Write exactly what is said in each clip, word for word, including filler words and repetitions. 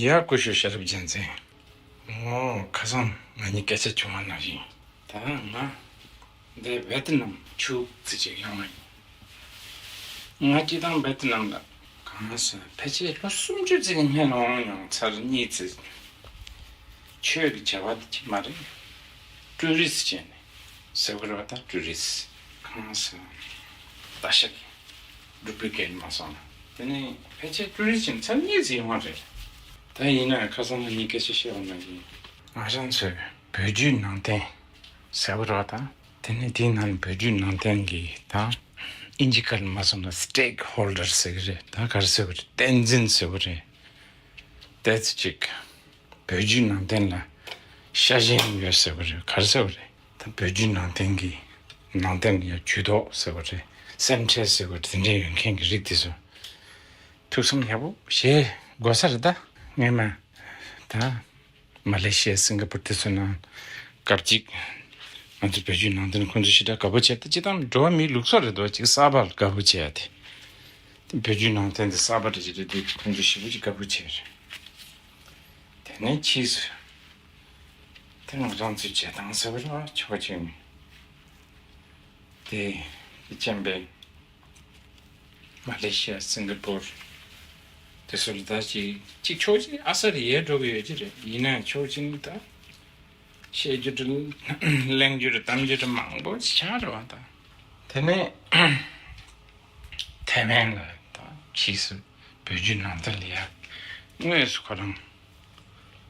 ཡ། སྐུ་ཞབས་ཤེས་རབ་རྒྱལ་མཚན། ཨོ། ཁ་སང་ང་གཉིས་སྐད་ཆ་བྱུང་བ་ནང་བཞིན། ད་ང་འདི་ཝེ་ཏི་ནམ་ཆུ་ཚོད་ཅིག་ཡོང་བ་ཡིན། ང་སྤྱིར་བཏང་ཝེ་ཏི་ནམ་ལ་གང་ཟེར་ཕལ་ཆེར་ལོ་སུམ་ཅུ་ཙམ་སྔོན་ལ་ཡོང་ཡོང་ཚར། གཉིས་ཙམ། ཆོས་ཀྱི་བྱ་བ་དེ་ཅིག་མ་རེད། ཀྲུ་རི་སི་བྱས་ནས་ཟེར་བ་རེད་པ། ད་ཀྲུ་རི་སི་གང་ཟེར་ད་ཤག་གི་ཌུབ་ལི་ཀེ་ཊི་མ་སོང་ན། དེ་ནས་ཕལ་ཆེར་ཀྲུ་རི་སི་བྱས་ནས་ཚར་གཉིས་ཙམ་ཡོང་བ་རེད། ད་ཡིན་ན་ཁ་སང་ང་གཉིས་སྐད་ཆ་བཤད་པ་ནང་བཞིན། ང་རང་ཚོའི་བོད་བརྒྱུད་ནང་བསྟན་ཟེར་བ་རེད་པ། ད་དེ་ནས་དེའི་ནང་བོད་བརྒྱུད་ནང་བསྟན་གྱི་ད་ཨིན་ཇི་སྐད་ལ་མ་སོང་ན་སི་ཊེག་ཧོལ་ཌར་ཟེར་གི་རེད། ད་ག་རེ་ཟེར་བ་རེད། བསྟན་འཛིན་ཟེར་བ་རེད། ཏོག་ཙམ་ཅིག་བོད་བརྒྱུད་ནང་བསྟན་ལ་ཤ་ཞེན་ཡོད་ཟེར་བ་རེད། ག་རེ་ཟེར་བ་རེད། ད་བོད་བརྒྱུད་ནང་བསྟན་གྱི་ནང་བསྟན་ལ་ཡང་ཇུས་གཏོགས་ཟེར་བ་རེད། སེམས་ཁྲལ་ཟེར་བ་རེད། དེ་འདྲ་ཡོད་མཁན་གྱི་རིགས་དེ་ཚོ་ཐུགས་བསམ་ཡག་པོ་བཞེས་དགོས་ས་རེད། ད་སྔོན་མ་ད་མ་ལེ་ཤི་ཡ་སིང་ག་པུར་དེ་ཚོ་ནང་སྐབས་གཅིག་ང་ཚོ་བོད་བརྒྱུད་ནང་བསྟན་ཁོང་ཚོ་ཞེ་དྲག་དགའ་པོ་བྱས། ད་སྤྱིར་བཏང་འགྲོ་བ་མིའི་ལུགས་སྲོལ་རེད་དོ། ཅིག་གསར་པ་ལ་དགའ་པོ་བྱས་ཏེ། བོད་བརྒྱུད་ནང་བསྟན་དེ་གསར་པ་རེད་ཅེས་རེད་དེ། ཁོང་ཚོ་ཞེ་པོ་ཅིག་དགའ་པོ་བྱས་རེད། དེ་ནས་ཕྱིས་སུ་དེ་ང་རང་ཚོའི་བྱེད་སྟངས་ཟེར་བ་རེད་པ། ཕྱོགས་གཅིག་ནས་དེ་རྐྱེན་པས་མ་ལེ་ཤི་ཡ་སིང་ག་པུར་དེ་ཚོ་ལ་ད་ཅིག་ཅིག་ཕྱོགས་གཅིག་ཨ་ས་རེ་ཡལ་འགྲོ་གི་ཡོད་ཀྱི་རེད། ཡིན་ནའང་ཕྱོགས་གཅིག་ནས་ད་བཤད་རྒྱུ་རེད། གླེང་རྒྱུ་རེད། གཏམ་རྒྱུ་རེད། མང་པོ་ཆགས་རེད་པ། ད་དེ་ནས་ཐའེ་ཝན་ལ་ད་ཕྱིས་སུ་བོད་བརྒྱུད་ནང་བསྟན་ལ་ཡ་དངོས་སུ་ཁོ་རང་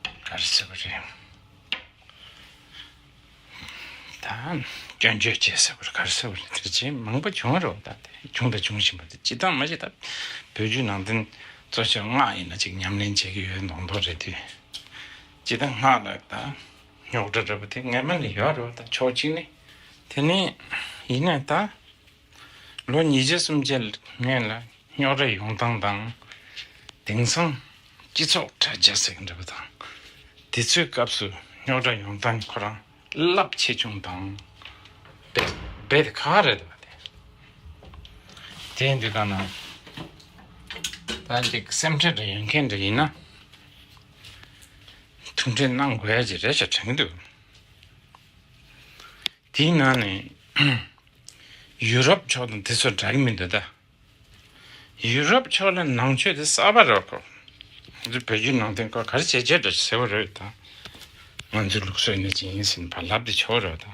ག་རེ་ཟེར་བ་རེད། ད་སྐྱོན་བརྗོད་བྱས་ཟེར་བ་རེད། ག་རེ་ཟེར་བ་རེད། དེ་བྱས་མང་པོ་བྱུང་བ་རེད་པ། ད་དེ་བྱུང་དང་འབྱུང་བཞིན་པ་དེ་སྤྱིར་བཏང་མ་གཞི་ད་བོད་བརྒྱུད་ནང་བསྟན་གཙོ་ཆེར་སྔགས་ཡིན་ན་ཅིག་ཉམས་ལེན་བྱེད་ཀྱི་ཡོད་མདོག་མདོག་རེད་དེ། སྤྱིར་བཏང་སྔགས་ལ་ད་རྙོག་དྲ་འདྲ་པོ་དེ་སྔ་མ་ནས་ཡོད་རེད་པ། ད་ཕྱོགས་གཅིག་ནས། དེ་ནས་ཡིན་ན་ད་ལོ་ཉིས་བརྒྱ་སུམ་བརྒྱ་སྔོན་ལ་རྙོག་དྲ་ཡོང་སྟངས་དང་། དེང་སང་སྤྱི་ཚོགས་དྲ་རྒྱ་ཟེར་གྱི་འདྲ་པོ་དང་། དེ་ཚོའི་སྐབས་སུ་རྙོག་དྲ་ཡོང་སྟངས་ཁོ་རང་རླབས་ཆེ་ཆུང་དང་རྦད་རྦད་དེ་ཁག་རེད་པ། དེ་དེ་འདི་ག་ན་ད་ཅིག་སེམས་ཁྲལ་འདྲ་ཡོད་མཁན་འདྲ་ཡིན་ན། ཐུགས་ཁྲལ་གནང་དགོས་ཡ་ཅིག་རེད་ཤག་དྲན་གྱི་འདུག་དེའི་ནང་ནས་ཡུ་རོབ་ཕྱོགས་དང་དེ་ཚོ་འདྲ་གི་མི་འདུག་ད་ཡུ་རོབ་ཕྱོགས་ལ་ནང་ཆོས་དེ་གསར་པ་རེད་ཁོ། ང་ཚོ་བོད་བརྒྱུད་ནང་བསྟན་ཁོ་ག་རེ་བྱས་བྱས་འདྲ་ཟེར་བ་རེད། ད་ང་ཚོའི་ལུགས་སྲོལ་ནི་ཅི་ཡིན་ཟེར་ནས་ཕར་ལབ་དེ་ཆོག་རེད། ད་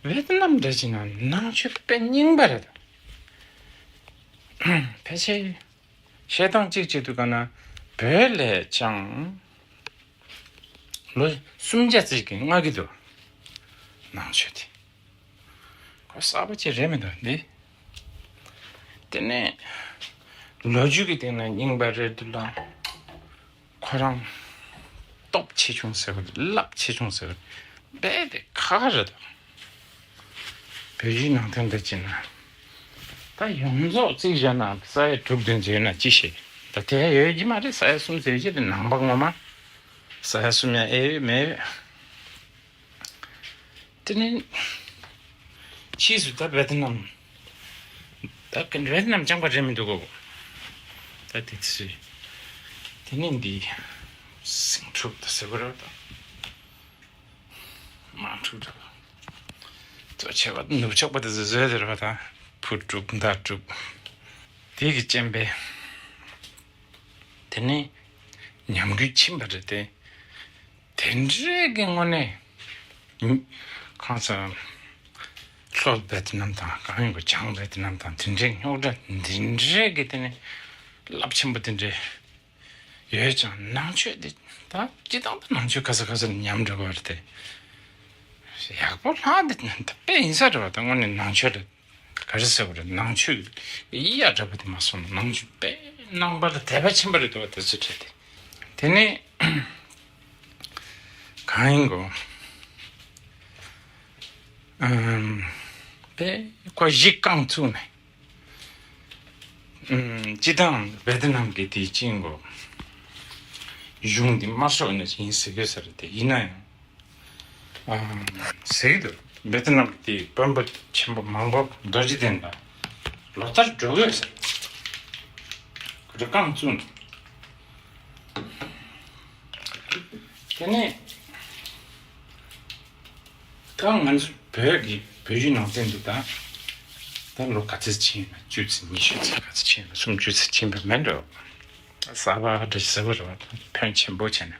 ཝེ་ཏི་ནམ་འདྲ་ཅིག་ན་ནང་ཆོས་དཔེ་རྙིང་པ་རེད། ད་ཕལ་ཆེར་བཤད་སྟངས་གཅིག་བྱེད་དུས་ག་ན་བོད་ལས་ཀྱང་ལོ་སུམ་བརྒྱ་ཙམ་གྱི་སྔ་གི་འདུག་ནང་ཆོས་དེ་ཁོ་གསར་པ་ཅིག་རེད་མི་འདུག་འདི། དེ་ནས་ལོ་རྒྱུས་ཀྱི་སྟེང་ན་རྙིང་པ་རེད་འདུག་ལ། ཁོ་རང་སྟོབས་ཆེ་ཆུང་ཟེར་བ་རེད། རླབས་ཆེ་ཆུང་ཟེར་བ་རེད། རྦད་དེ་ཁག་རེད། ད་བོད་བརྒྱུད་ནང་བསྟན་འདི་བྱས་ན་ད་ཡོངས་རྫོགས་རྩིས་བཞག་ན་ས་ཡ་དྲུག་བདུན་ཟེར་ན་ཅི་ཞིག་ད་དེ་ཡོད་ཀྱི་མ་རེད། ས་ཡ་གསུམ་ཟེར་གྱི་རེད། ནང་པ་ངོ་མ་ས་ཡ་གསུམ་ཡང་ཨེ་ཡོད་མེད་ཡོད། དེ་ནས་ཕྱིས་སུ་ད་ཝེ་ཏི་ནམ། ད་ཝེ་ཏི་ནམ་རྐྱང་པ་རེད་མི་འདུག་གོ། ད་དེ་ཚོས་དེ་ནས་འདི་སིང་ཕྲུག་ད་ཟེར་བ་རེད། ད་དམར་ཕྲུག་འདྲ་པོ། གཙོ་ཆེ་བ་ནུབ་ཕྱོགས་པ་དེ་ཚོས་བཟོས་དེ་རེད་པ། ད་བུ་ཕྲུག་མདའ་ཕྲུག་དེ་གི་རྐྱེན་པས་དེ་ནས་ཉམས་རྒུད་ཕྱིན་པ་རེད་དེ། དེ་འདྲའི་གི་དངོས་གནས་གང་ཟག་ལྷོ་ཝེ་ཏི་ནམ་དང་གང་ཡིན་གོ་བྱང་ཝེ་ཏི་ནམ་དང་དེ་འདྲའི་རྙོག་དྲ་འདི་འདྲའི་གི་དེ་ནི་རླབས་ཆེན་པོ་དེ་འདྲའི་ཡོད་ཀྱང་ནང་ཆོས་དེ་ད་སྤྱི་བཏང་དུ་ནང་ཆོས་ག་ས་ག་ས་ནས་ཉམས་འགྲོ་གི་རེད་དེ། ཡག་པོ་ལྷག་འདི་ད་དཔེ་ཡིན་ས་རེད་པ། ད་དངོས་གནས་ནང་ཆོས་རེད། ག་རེ་ཟེར་བ་རེད། ནང་ཆོས་ཡ་འདྲ་པོ་དེ་མ་སོང་ན་ནང་ཆོས་དཔེ་ནང་པ་ལ་དད་པ་ཆེན་པོ་རེད་འདུག་བ། དེ་ཚོ་བྲལ་ཏེ། དེ་ནས་གང་ཡིན་གོ། ཨམ། དཔེ་ཁོ་གཞི་རྐང་བཙུགས་ནས། ཨམ། སྤྱི་བཏང་ཝེ་ཏི་ནམ་གྱི་དེ་ཅི་ཡིན་གོ། གཞུང་འདི་དམར་ཤོག་ནས་ཡིན་ཟེར་གི་ས་རེད་དེ། ཡིན་ན་ཡང་། ཨ། ཟེར་གྱི་འདུག་ཝེ་ཏི་ནམ་གྱི་དཔོན་པོ་ཆེན་པོ་མང་པོ་རྡོ་རྗེ་གདན་ལ་ལོ་ལྟར་འགྲོ་གི་ཡོད་ཟེར། རི་རྐང་བཙུགས་ནས། དེ་ནས་ད་ང་ཚོ་བོད་ཀྱི་བོད་བརྒྱུད་ནང་བསྟན་འདི་ད་ད་ལོ་ག་ཚོད་ཕྱིན་ན། བཅུ་ཚོད་ཉི་ཤུ་ཚོད་ག་ཚོད་ཕྱིན་ན། སུམ་ཅུ་ཚོད་ཕྱིན་པ་མིན་འགྲོ། གསར་པ་འདྲ་ཞིག་ཟེར་བ་རེད་བ། ཕོན་ཆེན་པོ་བྱས་ནས།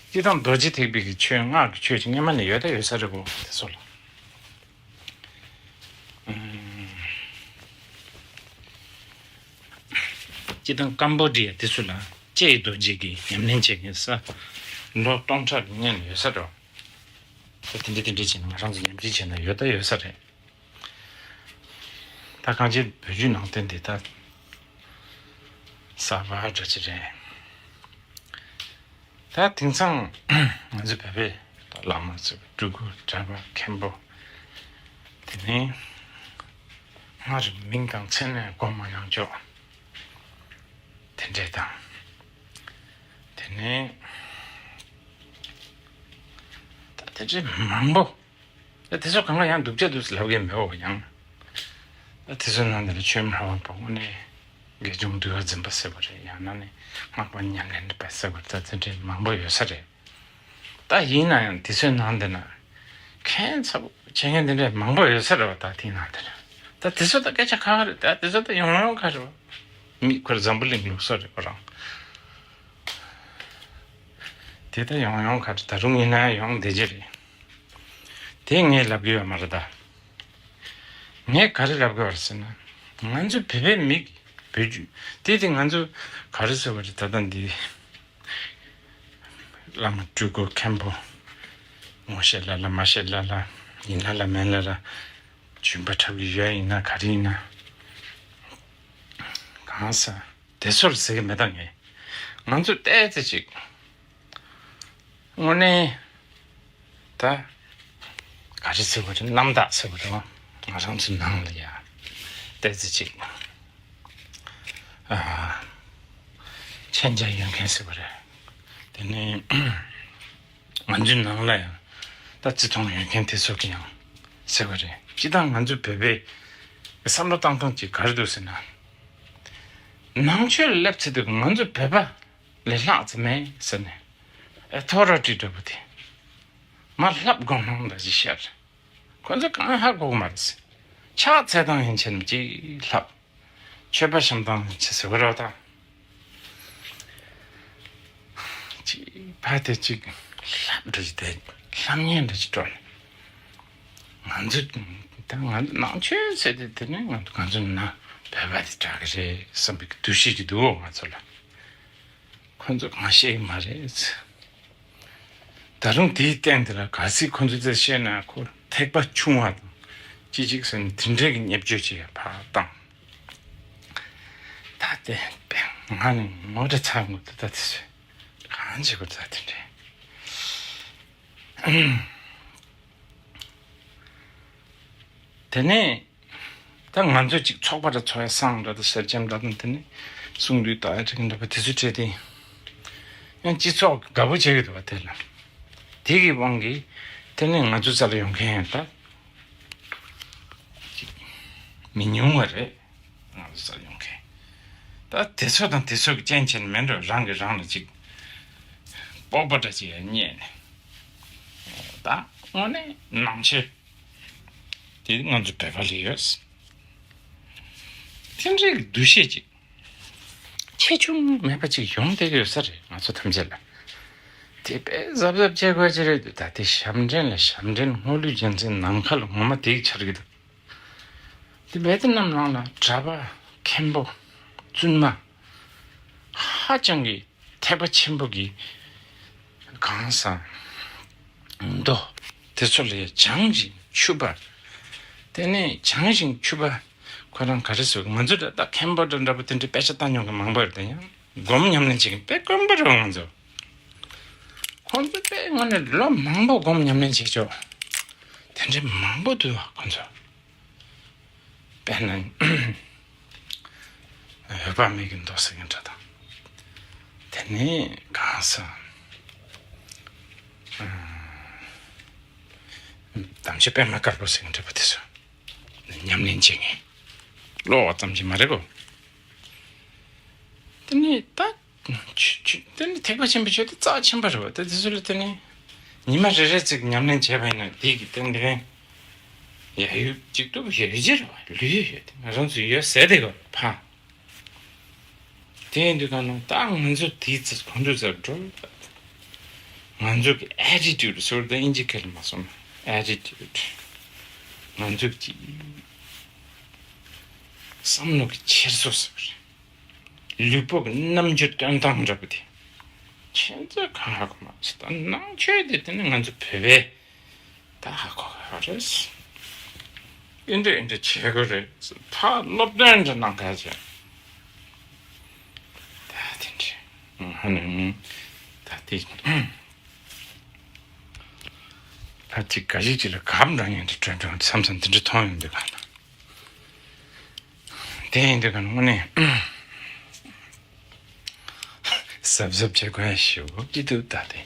སྤྱིར་བཏང་རྡོ་རྗེ་ཐེག་པའི་གི་ཆོས། སྔགས་ཀྱི་ཆོས་ཀྱི་སྔོན་མ་ནས་ཡོད་ད་ཡོད་ས་རེད་གོ། དེ་ཚོ་ལ། ཨུམ། སྤྱིར་བཏང་ཀམ་བོ་ཌི་ཡ་དེ་ཚོ་ལ་ལྕེ་ཡི་རྡོ་རྗེ་གི་ཉམས་ལེན་བྱེད་མཁན་ས་ལོ་སྟོང་ཕྲག་གི་སྔོན་ནས་ཡོད་ས་རེད། ད་དེ་འདྲ་དེ་འདྲ་བྱས་ནས་ང་རང་ཚོ་ཉམས་ཞིབ་བྱས་ན་ཡོད་ད་ཡོད་ས་རེད། ད་གང་ཅི་བོད་བརྒྱུད་ནང་བསྟན་འདི་ད་གསར་པ་འདྲ་ཅིག་རེད། ད་དེང་སང་ང་ཚོ་བོད་པའི་བླ་མ་ཚོ་སྤྲུལ་སྐུ་གྲྭ་པ་མཁན་པོ། དེ་ནས་སྔར་མིང་དང་མཚན་ནས་སྒོམ་མ་ཡོང་ཆོག་དེ་འདྲས་དང་། དེ་ནས་ད་དེ་འདྲས་མང་པོ། ད་དེ་ཚོ་གང་ག་ཡང་སྡུག་ཅག་འདུག་ཟེར་ལབ་མཁན་མེད་འོ། ཡང་ད་དེ་ཚོའི་ནང་དེ་ལ་ཆོས་མ་འོངས་པ་དངོས་གནས་དགེ་སྦྱོང་འདུལ་བ་འཛིན་པ་ཟེར་བ་རེད། ཡང་ན་ནི་སྔགས་པ་ཉམས་ལེན་པ་ཟེར་བ་རེད། ད་དེ་འདྲའི་མང་པོ་ཡོད་ས་རེད། ད་ཡིན་ན་ཡང་དེ་ཚོའི་ནང་དེ་ན་ཁྱད་མཚར་པོ་བྱེད་མཁན་དེ་འདྲའི་མང་པོ་ཡོད་ས་རེད་བ། ད་དེའི་ནང་དེ་ན་ད་དེ་ཚོ་ད་སྐད་ཆ་ཁ་ཁ་རེད། ད་དེ་ཚོ་ད་ཡོང་ཡོང་ཁ་རེད་བ། མི་ཁོ་ར་འཛམ་བུ་གླིང་ལུགས་སྲོལ་རེད་ཁོ་རང་། དེ་ད་ཡོང་ཡོང་ཁ་རེད། ད་རུང་ཡིན་ན་ཡང་ཡོང་བསྡད་ཀྱི་རེད། དེ་ངས་ལབ་གི་ཡོད་མ་རེད་ད། ངས་ག་རེ་ལབ་གི་ཡོད་རེད་ཟེར་ན། ང་ཚོ་བོད་པའི་མི་གི་བོད་བརྒྱུད་དེ་དེ་ང་ཚོ་ག་རེ་ཟེར་བ་རེད། ད་ལྟ་འདི་བླ་མ་སྤྲུལ་སྐུ་མཁན་པོ་ངོ་ཤེས་ལ་ལ་མ་ཤེས་ལ་ལ་ཡིན་ལ་ལ་མིན་ལ་ལ་བྱོན་པ་འཁྲབ་གི་ཡོད་ཡིན་ན་ག་རེ་ཡིན་ན་གང་ཟག་དེ་ཚོར་ཟེར་གི་མེད་ད། ངས་ང་ཚོ་ཏོག་ཙམ་ཅིག་དངོས་གནས་ད་ག་རེ་ཟེར་བ་རེད། རྣམ་དག་ཟེར་བ་རེད་བ། ང་རང་ཚོའི་ནང་ལ་ཡ་ཏོག་ཙམ་ཅིག་ཨ་མཁྱེན་རྒྱ་ཡོད་མཁན་ཟེར་བ་རེད། དེ་ནས་ང་ཚོའི་ནང་ལ་ཡང་ད་བརྩི་མཐོང་ཡོད་མཁན་དེ་ཚོ་གི་ཡང་ཟེར་བ་རེད། སྤྱིར་བཏང་ང་ཚོ་བོད་པའི་བསམ་བློ་བཏང་སྟངས་ཅིག་ག་རེ་འདུག་ཟེར་ན། ནང་ཆོས་ལ་སླེབས་ཚེ་དུས་ང་ཚོ་བོད་པ་ལས་ལྷག་ཙམ་མེད་ཟེར་ནས། ཨེ་ཐོ་ར་ཏི་འདྲ་པོ་དེ་མར་ལྷབ་དགོངས་གནང་འདྲ་ཅིག་ཤར། ཁོ་ཚོ་གང་ཧ་གོ་གི་མ་རེད། ཕྱག་འཚལ་སྟངས་ཡན་ཆད་ནས་ཅིག་ལྷབ། མཆོད་པ་བཤམས་སྟངས་ཡན་ཆད་ཟེར་བ་རེད་བ་ད། ཅིག་ཕ་དེ་ཅིག་ལྷབ་འདྲ་ཅིག་དེ་ལྷབ་ཉན་འདྲ་ཅིག་སྤྲོ་ནས། ང་ཚོ་ད་ང་ཚོ་ནང་ཆོས་ཟེར་དེ་དེ་ནས་ང་ཚོ་ང་ཚོ་ན་བོད་པ་དེ་དྲག་གི་རེད་བསམ་པའི་འདུ་ཤེས་ཅིག་འདུག་ང་ཚོ་ལ། ཁོ་ཚོ་གང་ཤེས་ཀྱི་མ་རེད། ད་རུང་དེའི་སྟེང་དེ་ལ་གལ་སྲིད་ཁོ་ཚོ་ཚོས་བཤད་ན་ཁོ་ཐེག་པ་ཆུང་བ་དང་ཅི་ཅིག་ཟེར་ནས་དེ་འདྲའི་གི་བརྙས་བཅོས་ཅིག་ཕར་བཏང་། ད་དེ་ང་ནི་ངོ་འདྲ་ཚ་ངོ་ད་ད་དེ་ཚོས་གང་བྱེད་དགོས་ད་དེ་འདྲའི། དེ་ནས་ད་ང་ཚོ་ཅིག་ཚོགས་པ་འདྲ་ཚོགས་ཡ་བསང་འདྲ་དང་ཞལ་ཆེམས་འདྲ་དང་དེ་ནས་གསུང་འདུས་བཏང་ཡ་འདྲ་གི་འདྲ་པོ་དེ་ཚོ་བྲིས་ཏེ། ཡང་སྤྱི་ཚོགས་དགའ་པོ་བྱེད་ཀྱི་འདུག་བ་དེ་ལ། དེ་གི་དབང་གིས་དེ་ནས་ང་ཚོ་རྩ་ལ་ཡོང་མཁན་ཡང་ད་མི་ཉུང་བ་རེད། ང་ཚོ་རྩ་ལ་ཡོང་མཁན་ད་དེ་ཚོ་དང་དེ་ཚོ་གི་རྐྱེན་བྱས་ནས་མིན་འགྲོ། རང་གིས་རང་ལ་ཅིག་སྤོབས་པ་འདྲ་ཅིག་ཡང་རྙེད་ནས། ད་དངོས་གནས་ནང་ཆོས་དེ་ང་ཚོ་བོད་པ་ལ་ཡོད། དེ་འདྲའི་འདུ་ཤེས་ཅིག་ཆེ་ཆུང་མེད་པ་ཅིག་ཡོང་བསྡད་ཀྱི་ཡོད་ས་རེད། ང་ཚོ་ཐམས་ཅད་ལ་དེ་དཔེ་གཟབ་གཟབ་བྱེད་དགོས་ཀྱི་རེད། ད་དེ་ཞབས་འདྲེན་ལ་ཞབས་འདྲེན། སྔོན་ལུས་རྒྱལ་མཚན་ནམ་མཁའ་ལ་ངོ་མ་དེ་གི་འཆར་གི་འདུག་དེ་བས་དེ་རྣམས་ནང་ལ་གྲྭ་པ་མཁན་པོ་བཙུན་མ་ཧ་ཅང་གི་ཐེག་པ་ཆེན་པོ་གི་གང་ཟག་མདོ་དེ་ཚོ་ལ་བྱང་ཞིང་ཆུབ་པ། དེ་ནས་བྱང་ཞིང་ཆུབ་པ་ཁོ་རང་ག་རེ་ཟེར། ང་ཚོ་ད་ལྟ་མཁན་པོ་འདྲ་འདྲ་པོ་དེ་འདྲའི་དཔེ་ཆ་ལྟ་མྱོང་མཁན་མང་པོ་ཡོད་དེ། ཡང་སྒོམ་ཉམས་ལེན་བྱེད་མཁན་དཔེ་དཀོན་པོ་རེད་ང་ཚོ། ཁོང་ཚོ་དཔེ་དངོས་གནས་ལོ་མང་པོ་སྒོམ་ཉམས་ལེན་བྱེད་ཆོག་དེ་འདྲའི་མང་པོ་འདུག་བ་ཁོང་ཚོ། དཔེར་ན། འོད་དཔག་མེད་ཀྱི་མདོ་ཟེར་མཁན་འདྲ་དང་། དེ་ནས་གང་ཟག་དམ་ཆོས་པད་མ་དཀར་པོ་ཟེར་མཁན་འདྲ་པོ་དེ་ཚོ་ཉམས་ལེན་བྱེད་མཁན་ཀློག་པ་ཙམ་གྱིས་མ་རེད་གོ། དེ་ནས་ད་ ཆོས་ཆོས་དེ་ནི་ཐེག་པ་ཆེན་པོའི་ཆོས་དེ་རྩ་ཆེན་པོ་རེད་བ། དེ་དེ་ཚོ་ལ་དེ་ནི་ཉི་མ་རེ་རེ་ཅིག་ཉམས་ལེན་བྱས་པ་ཡིན་ན་དེ་གི་དེ་འདི་རིང་ཡ་ཡུལ་གཅིག་ཏུ་ཡོད་ཀྱི་རེད་བ། ལུས་ཡོད་དེ་ང་རང་ཚོ་ཡོད་ཟེར་དེ་གོ་ཕ། དེ་ཡིན་དུས་ག་ནང་ད་ང་ཚོ་དེའི་ཚེ་གོང་དུ་ཟེར་འགྲོ། ང་ཚོ་གི་ཨེ་ཊི་ཊུ་ཌི་ཟེར་བ་དེ་དབྱིན་ཇི་སྐད་ལ་མ་སོང་ན་ཨེ་ཊི་ཊུ་ཌི། ང་ཚོ་གི་བསམ་བློ་གི་འཁྱེར་སོ་ཟེར་བ་རེད། ལུས་པོ་གི་རྣམ་འགྱུར་སྟོན་སྟངས་འདྲ་པོ་དེ། ཁྱེད་ཚོས་གང་ཧ་གོ་མ་སོང་། ད་ནང་ཆོས་དེ་དེ་ནི་ང་ཚོ་བོད་པས་ད་ཧ་གོ་གི་རེད། ཨེ་འདྲ་ཨེ་འདྲ་བྱེད་དགོས་རེད། ཕར་སློབ་སྟོན་འདྲ་གནང་ག་བྱས། ད་དེ་འདྲ་ཧ་ནི་ད་དེ་ད་ཅིག་ག་ཞིག་ཅིག་ལ་གབ་འདྲ་ཡིན་དུ་དྲན་དྲན་བསམ་བསམ་དེ་འདྲ་མཐོང་ཡོང་འདུག་ག་ན། དེ་ཡིན་དུས་ག་ན་དངོས་གནས་གཟབ་གཟབ་བྱེད་དགོས་ཞེ་པོ་ཅི་འདུག་ད་དེ།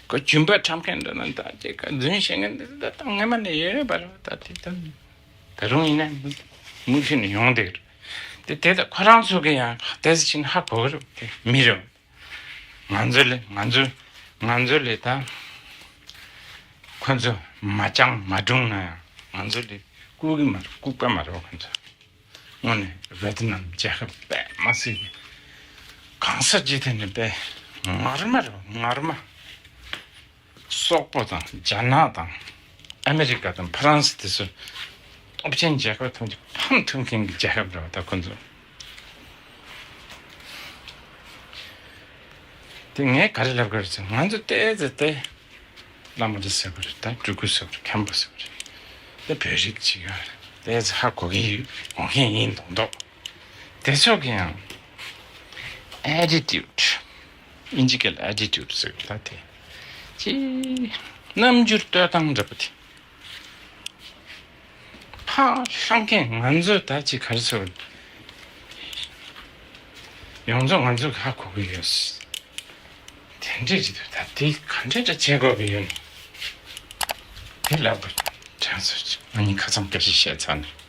ཁོ་ལྗོན་པ་འཁྲབ་མཁན་འདྲ་ན་ད་ཅིག་ག་རྫུན་བཤད་མཁན་འདི་ད་ད་སྔ་མ་ནས་ཡོད་ཡོད་པ་རེད། ད་དེ་ད་ད་རུང་ཡིན་ན་མུ་མཐུད་ནས་ཡོང་བསྡད་ཀྱི་རེད། དེ་དེ་ད་ཁོ་རང་ཚོ་གི་ཡང་དེ་ཚོ་ཕྱིན་ཧ་གོ་གི་རེད། དེ་མི་རེད། ང་ཚོ་ལས་ང་ཚོ་ང་ཚོ་ལས་ད་ཁོ་ཚོ་མ་བཅང་མ་བརྡུང་ན་ཡང་ང་ཚོ་ལས་ལྐུགས་ཀྱི་མ་རེད། ལྐུགས་པ་མ་རེད་ཁོ་ཚོ། དངོས་གནས་ཝེ་ཏི་ནམ་རྒྱལ་ཁབ་དཔེ་མ་སྲིད་པའི་གང་ས་ཅི་ཐད་ནས་དཔེ་ངར་མ་རེད། ངར་མ། སོག་པོ་དང་རྒྱ་ནག་དང་ཨ་མེ་རི་ཀ་དང་ཕ་རན་སི་དེ་ཚོ་སྟོབས་ཆེན་རྒྱལ་ཁབ་ཐམས་ཅད་ཕམ་ཐུབ་མཁན་གྱི་རྒྱལ་ཁབ་རེད་བ། ད་ཁོ་ཚོ་དེ་ངས་ག་རེ་ལབ་དགོས་རེད་ཟེར། ང་ཚོ་བལྟས་ཚེ་བལྟས། བླ་མ་འདྲ་ཟེར་བ་རེད། ད་སྤྲུལ་སྐུ་ཟེར་བ་རེད། མཁན་པོ་ཟེར་བ་རེད། ད་བོད་རིགས་ཅིག་ཡོད་རེད། དེ་ཚོ་ཧ་གོ་གི་ཡོད་གོ་མཁན་ཡིན་མདོག་མདོག་དེ་ཚོ་གི་ཡང་ཨེ་ཊི་ཊུ་ཌི། དབྱིན་ཇི་སྐད་ལ་ཨེ་ཊི་ཊུ་ཌི་ཟེར་གི། ད་དེ་ཅི་རྣམ་འགྱུར་སྟོན་སྟངས་འདྲ་པོ་དེ། ཕ་ལྷང་མཁན་ང་ཚོ་ད་ཅི་ག་རེ་ཟེར། ཡོངས་རྫོགས་ང་ཚོ་ཧ་གོ་གི་ཡོད། དེ་འདྲས་ཅིག་འདུག་ད་དེ་ག་འདྲས་འདྲ་བྱེད་དགོས་ཀྱི་ཡོད་ནས། དེ་ལབ་དགོས་དྲན་སོང་། ང་གཉིས་ཁ་ཚང་སྐད་ཆ་བཤད་ཚར་ནས།